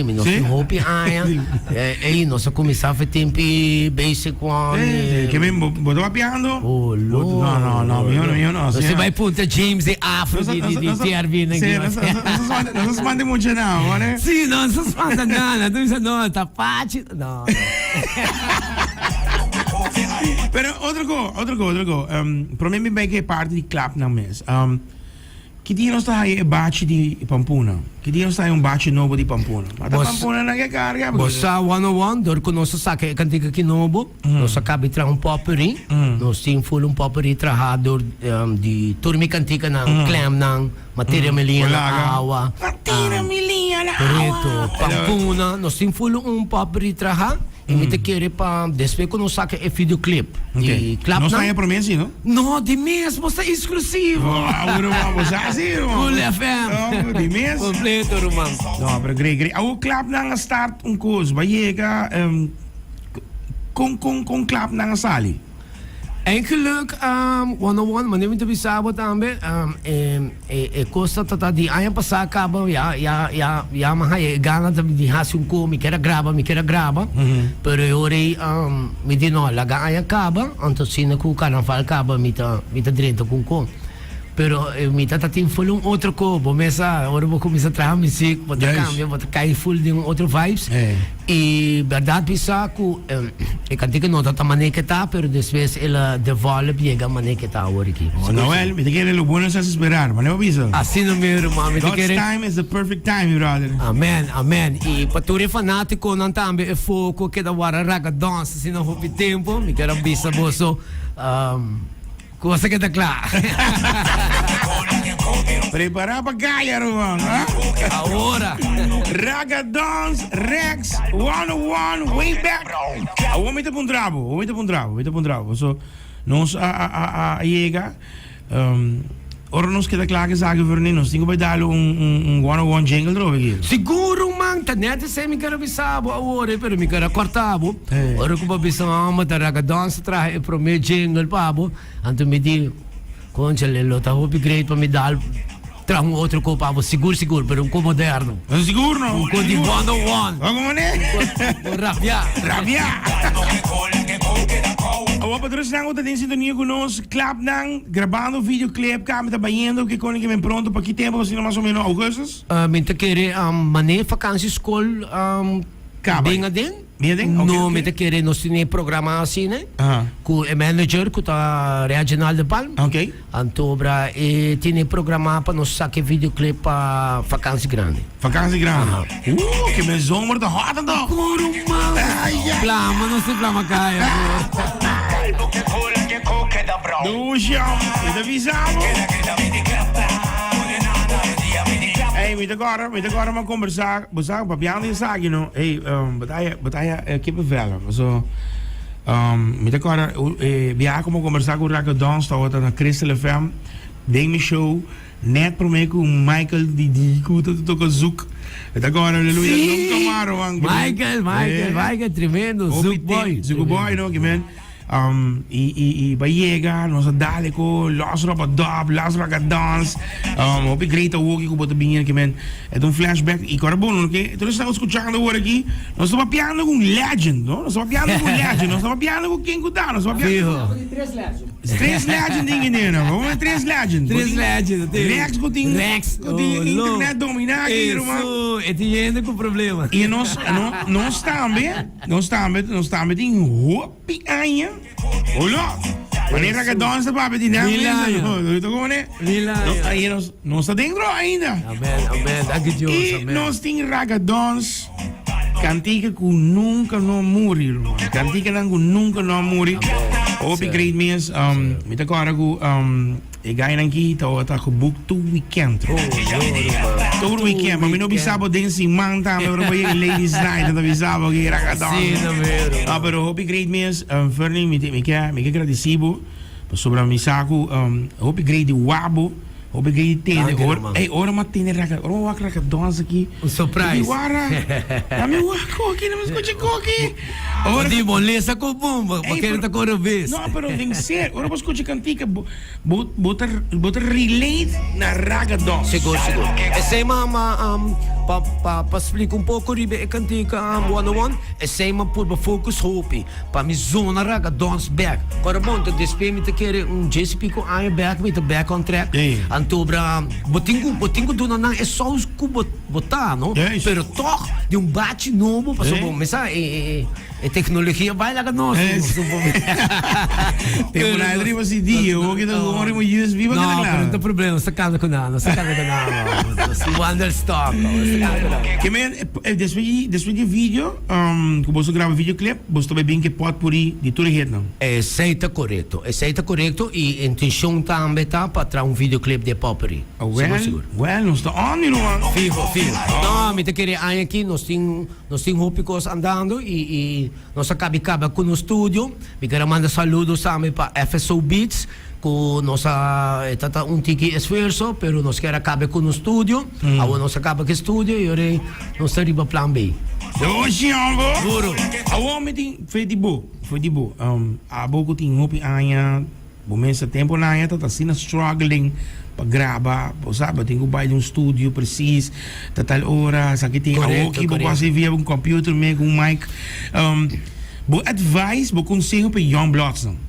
Mi nos tin hopi aña. Ey, nos a cuminsa fe tempi Basic One. Sí, sí. Ke men, bo, bo ta papiando? Oh, lo. No, no, no, mijo no, mijo no. Nos ta bai punta James de Afro di, di, di TRB nan Sí, nos, nos, nos, nos spanta mucho na, bone? Sí, nos no spanta nada. Tu bisa, no, ta fachi. No, no. Pero otro ko, otro ko, otro ko. Um, prome mi bai ke parti di klap nan mes. Um, Ki dia nos ta haya e bachi di pampuna? Ki dia nos ta haya un bachi nobo di pampuna? Ma ta pampuna nan ke karga. Bo sa 101, dor ku nos a saka e kantika aki nobo, nos a kabi traha un potpourri. Nos tin ful un potpourri traha dor di tur mi kantikanan, klemnan, Materia mi liña na awa. Materia mi liña na awa. Korekto. Pampuna, nos tin ful un potpourri traha. I mi ta kere pa despues ku nos saka e videoclip di klapnan. Nos ta haña promé si, no? No, di mes, bo sta exclusivo. Wow, ruman, bo sa si, ruman. Full FM. No, di mes. Completo, ruman. No, pero great, great. Awor klapnan a start un kos, bo a yega, kon, kon, kon klapnan a sali? Eigenlijk, one on one, manera mi ta bisa bo tambe, e kos ta ta di aña pasá kaba ya, ya, ya, ya mi a haya e gana tambe di hasi un kos, mi kier a graba, mi kier a graba, pero e ora ei mi di no, laga aña kaba, anto asina ku karnaval kaba mi ta, mi ta drenta ku un kos. Pero mi ta ta tin full un otro ko, bo mes sa, ora bo kuminsa traha muziek, bo ta kambia, bo ta kai full den un otro vibes. I bèrdat mi sa ku e kantika no ta ta manera ke ta, pero despues el a develop yega manera ke ta awor aki. Oh, Noel, mi ta kere lo bueno se hace esperar, manera bo bisa? Asina mi ruman, mi ta kere. God's time is the perfect time, mi brother. Amen, amen. I pa tur e fanatikonan tambe e foko keda wara ragadons asina hopi tempu, mi kier a bisa boso. Cosa que ta cla. Prepara pa caya, ruman. Ahora. Ragadons Rex 101 way back. Awor mi ta puntra bo, awor mi ta puntra bo, mi ta puntra bo. So, nos a, a, a, a yega. Um, ora nos keda kla ku esaki, Vernie, nos tin ku bai dal un, un, un 101 jingle trobe aki. Sigur, man, ta net esei mi ker a bisa bo awor, pero mi ker a korta bo. Ora ku bo bisa mama ta Ragadons ta traha e prome jingle pa bo, anto mi di, Conchale, lo ta hopi great pa mi dal traha un otro ko pa bo, sigur sigur, pero un ko moderno. Sigur no. Un ko di 101. Como mane? Un ko rabia. Rabia. Awor pa tur esnan ku ta den sintonia ku nos, klapnan, grabando videoclip, kami ta bayendo ke koni ke men pronto, pa ki tempo asina mas o meno augustus? Mi ta kere mane vakansi skol. Caba. Den aden? Bin aden? Ok, No, ok. mi ta kere nos tin e programa asina Aha. ku e manager ku ta Reginald de Palm. Ok. Anto bra e tin e programa pa nos saka e videoclip pa vakansi grandi. Vakansi grandi. Aha. Ke men zomer ta hot anto. Kuru man. Ai, ai. Plama nos tin plama kaya bro. Dushi om. Mi ta bisa bo. Ey, mi ta gora, mi ta gora ma conversa. Bo sa, papiando di esaki no, ey, bo ta haya, bo ta haya kippenvel. Paso, mi ta kòrda e biaha ku mi a kombersá ku Raquel Dons tabata na Crystal FM den mi show nèt promé ku Michael Didi ku ta toka zouk. Mi ta kòrda, aleluya, nunka mas ruman. Michael, Michael, Michael, tremendo, zouk boy. Zouk boy, no, ki men. Y, y, y pa yega, nos a dale cu Los Robadop, Los Ragadons. Hopi great awoki cu bo ta bini aki, man. E ta un flashback. Y cora bon, no ke, tur esnan escuchando awor aki, nos ta papiando cu un legend, no? Nos ta papiando cu un legend. Nos ta papiando cu ken cu ta. Nos ta papiando Fijo. Tres legend. Tres legend tin gine, no? Vamos tres legend. Tres legend. Rex cu tin, Rex, cu tin oh, lo. internet domina aki, ruman. Eso, e tin hende cu problema. Y nos, no, nos tambe. Nos tambe, nos tambe tin hopi aña. Hola! Manera que Don ta papia di nan Mil mesa, aña. no, no, no, no, Mil aña. No, ahí nos, nos ta dentro ainda. Amen, amen. Dank u Dios, Y amen. nos tin ragadons, cantica cu nunca no muri, ruman. Canticanan cu nunca no muri. Hopi Sí. great mes. Mi ta acorda cu, E gainan ki tabata geboek tur weekend. Oh, no, ruman. Tur weekend. Ma mi no bisa bo den siman tambe, pero bo yega Ladies Night, no ta bisa bo ki ragadon. Sí, no me, ruman. Ah, pero hopi great mes, Fernie, mi te, mi ke, mi ke gradisi bo, pasobra mi sa ku, hopi great di wak bo, hopi great di tende. Danki, Ora, ruman. ey, ora mi a tende raga, ora mi a wak ragadons aki. Un surprise. Mi di, wara, na mi wak koki, na mi skucha koki. Ora di bo lesa ku bum, bo Ey, kere pero ta kore bes. No, pero den ser, ora bo skucha kantika, bo, bo, bo ta, bo ta relate na Ragadons. Sigur, sigur. Esei ma, ma, um, Pa pa pa splika un poko riba e kantika 101, esei mi a purba focus hopi pa mi zona Raga Dons bek. Ora bon, ta despues mi ta kere un djes y pico aña bek mi ta back on track. Anto bra bo tin ku bo tin ku duna nan e sous ku bo bo ta no, pero tog di un bachi nobo pasobra bo mester e e E tecnologia bai laga nos. Te por ahí riba CD, o que no como riba USB, No, pero no ta problema, no sta canta cu nada, no sta canta cu nada. Nos wonder stop, no sta canta cu nada. Ke men, despues di, despues di video, cu boso graba videoclip, boso ta bai bin ke potpourri di tur e hitnan. Esey ta corecto, esey ta corecto y intencion tambe ta pa traha un videoclip di e potpourri. Sigur, sigur. Well, nos ta on, mi ruman. Fiho, fiho. No, mi ta kere aña aki nos tin. Nos tin hopi kos andando i i nos a kabi kaba ku nos studio. Mi ker a manda saludos tambe pa FSO Beats ku nos a e ta ta un tiki esfuerso pero nos ker a kabe ku nos studio. Awor nos a kaba ku e studio i ora ei nos ta riba plan B. Doshi hombo. Duro. Awor mi tin fe di bo, fe di bo. Abo ku tin hopi aña. Bo mester tempo nan ya ta ta asina struggling pa graba, bo sa, bo tin ku bai den un studio precies ta tal ora, esaki tin Korekto, awoki bo korekto. pasa via un computer mee ku un mic. Bo advice, bo konseho pa e young bloods nan?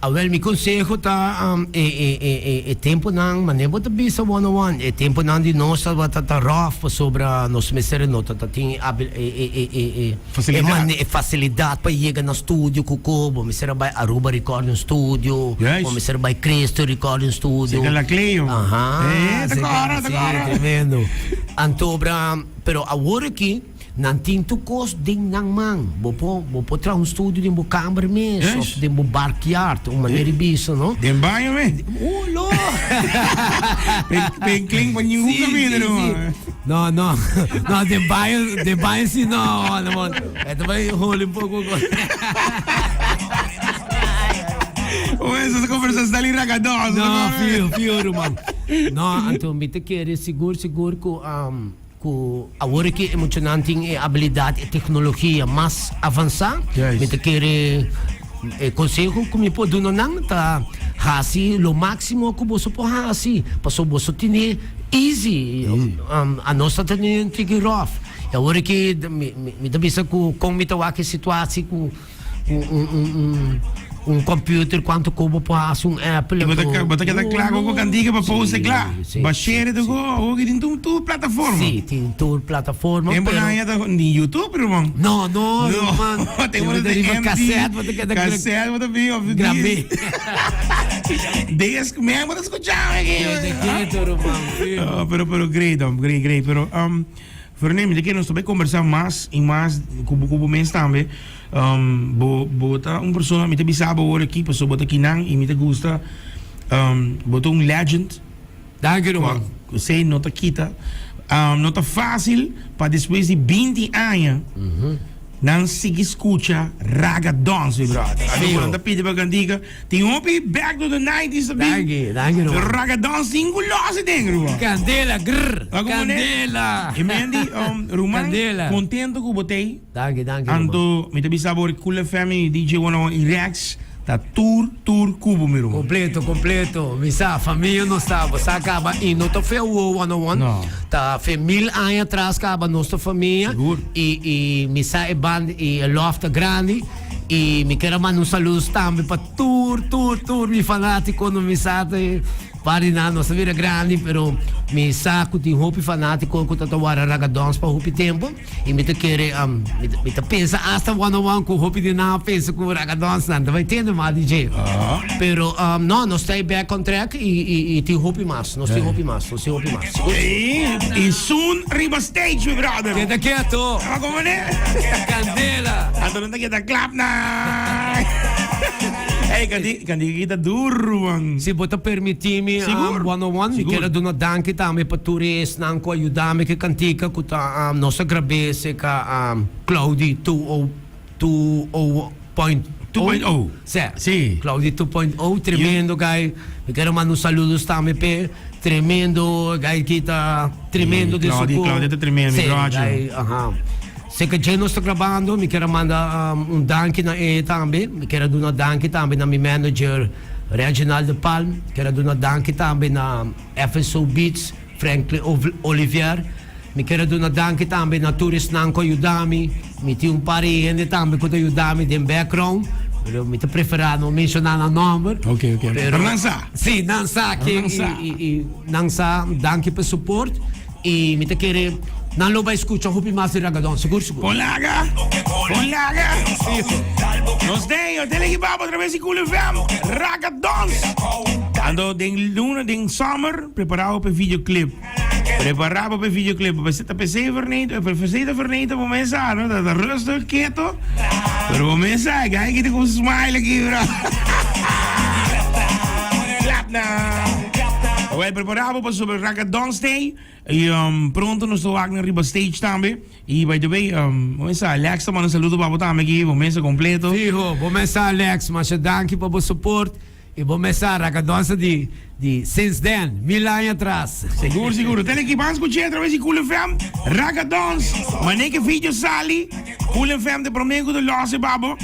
Awel, mi konseho ta e e e e e temponan, manera bo ta bisa one on one, e temponan di nos tabata ta rough pasobra nos mester no ta ta tin e abil e e e e e. Facilidad. E mane e facilidad pa yega na studio cu cu bo mester a bay Aruba Recording Studio, Juist. bo mester a bay Cristo Recording Studio. Zeker la Cleo. Aha, Eh, ta zeker, cora, ta sí, cora. tremendo. Anto bra, pero awor aki nan tin tur cos den nan man. Bo por, bo por traha un studio den bo camber mes, Juist. of den bo backyard, un manera di bisa, no? Den baño mes. Oh, lo! Pen, pen klink pa ningun Sí, caminda, sí, no. sí. No, no, no, den baño, den baño si no, no, no. E ta bai holi un poco. O esa conversa está ali ragadosa. No, fio, fio, ruman. No, anto mi ta kere sigur, sigur ku, um, ku awor ki e muchanan tin e habilidad, e tecnologia mas avansa, Juist. mi ta kere e conseho ku mi por duna nan ta hasi lo maximo ku boso por hasi, pasobra boso tene Easy, anos ta tene un tiki rough. Y awor aki mi ta bisa cu con mi ta wak e situatie cu un computer cuanto cu bo por haci un Apple. Y bo ta keda cla cu cantica pa post e cla. Ba share ta go, awor aki tin tur plataforma. Si, tin tur plataforma. Tempo nan ya ta ni YouTube ruman. No, no, ruman. Tempo nan ta riba cassette bo ta keda. Cassette bo ta bin of Grabé. Disc man bo ta scucha aki. Keda keto ruman. Oh, pero pero great hom, great great pero um Ferney mi ta kere nos ta bay conversa mas y mas cu bo cu bo mes tambe um bo bo ta un persona mi ta bisa bo awor aki pasobra bo ta kinan y mi ta gusta um bo ta un legend. Danki ruman. Esey no ta kita. No ta facil pa despues di 20 aña nan sigui scucha Raga Dons mi brother. Amigo nan ta pidi pa cantica tin hopi back to the nineties ta bin. Danki, danki ruman. Raga Dons tin cu los aden ruman. Candela grrr. Candela. E men di ruman contento cu bo tey. Danki, danki ruman. Anto mi ta bisa bo Cool FM y DJ 101 y Rex ta tur tur cubo mi ruman. Completo, completo. Mi sa, famia nos ta, bo sa caba y no ta fe awo 101. No. Ta fe mil aña atras caba nos ta famia. Sigur. Y, y mi sa e band y e lof ta grandi. Y mi kier a manda un saludos tambe pa tur, tur, tur mi fanatico no mi sa ta par di nan nos a bira grandi pero mi sa cu tin hopi fanatico cu ta ta wara Ragadons pa hopi tempo. I mi ta kere, mi ta pensa hasta one on one ku hopi di nan a pensa ku Ragadonsnan ta bai tende mas di dje. Pero no, nos ta back on track i tin hopi mas, nos tin hopi mas, nos tin hopi mas. Sigur sigur. I soon riba stage mi brother. Keda keto. Taba como ne? Candela. Anto nan ta keda klap nan. Ey, kandi, kandi kita duro man. Si bo ta permiti mi, Sigur. one on one, mi Sigur. kier a duna danki tambe pa tur esnan ku a yuda mi ku e kantika ku ta nos a grab'é serka Claudy 2 2 point 2.0. Sí. Sí. Claudy 2.0, tremendo guy. Mi kier a manda un saludos tambe p'e. Tremendo guy ki ta tremendo Sí, den su Claudy, ko. Claudy ta tremendo, mi Sí, brochi. guy, aha. Serka dje nos ta grabando, mi kier a manda un danki na e tambe. Mi kier a duna danki tambe na mi manager Reginald de Palm. Kier a duna danki tambe na FSO Beats, Franklin Olivier. Mi kier a duna danki tambe na tur esnan ku a yuda mi. Mi tin un par di hende tambe ku ta yuda mi den background, pero mi ta preferá no menshoná nan nòmber. Ok, ok. Pero nan sa. Sí, nan sa ken i, i nan sa. Danki pa e support i mi ta kere nan lo bai skucha hopi mas di Ragadon, sigur sigur. Pon laga, pon laga. Nos den Hotel Equipado a través di Cool FM, Ragadons. Ando den luna, den summer, preparado pa e videoclip. Prepará bo p'e videoclip. Bo ta pesey verneto, e pesey ta verneto bo mes sa, no? Ta rustig, keto. Pero bo mes sa, e guy aki ta ku un smile aki, bro. Klap na. Wel, prepará bo pasobra Raka Dons Day. I um, pronto nos ta wak nan riba stage tambe. I by the way, um, bo mes sa, Alex ta manda saludo pa bo tambe aki, bo mes sa completo. Fiho, bo mes sa Alex, masha danki pa bo support. I bo mes sa Rakadosa di di since then, mil aña atras. Sigur sigur. Tele ki ban skuch'é atraves di Cool FM. Rakadons, manera ku e video sali, Cool FM ta promé ku ta lòs e pa bo.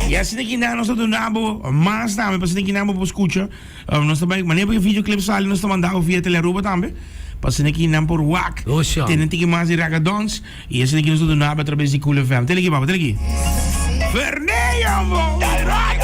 I asina ki nan nos ta duna bo mas tambe, pa asina ki nan bo por skucha. Nos ta bai, manera ku e video clip sali nos ta manda bo via Telearuba tambe, pa asina ki nan por wak, tene tiki mas di Rakadons. I esaki nos ta duna bo atrabes di Cool FM. Tele aki, papa, tele aki. Ferney, amo!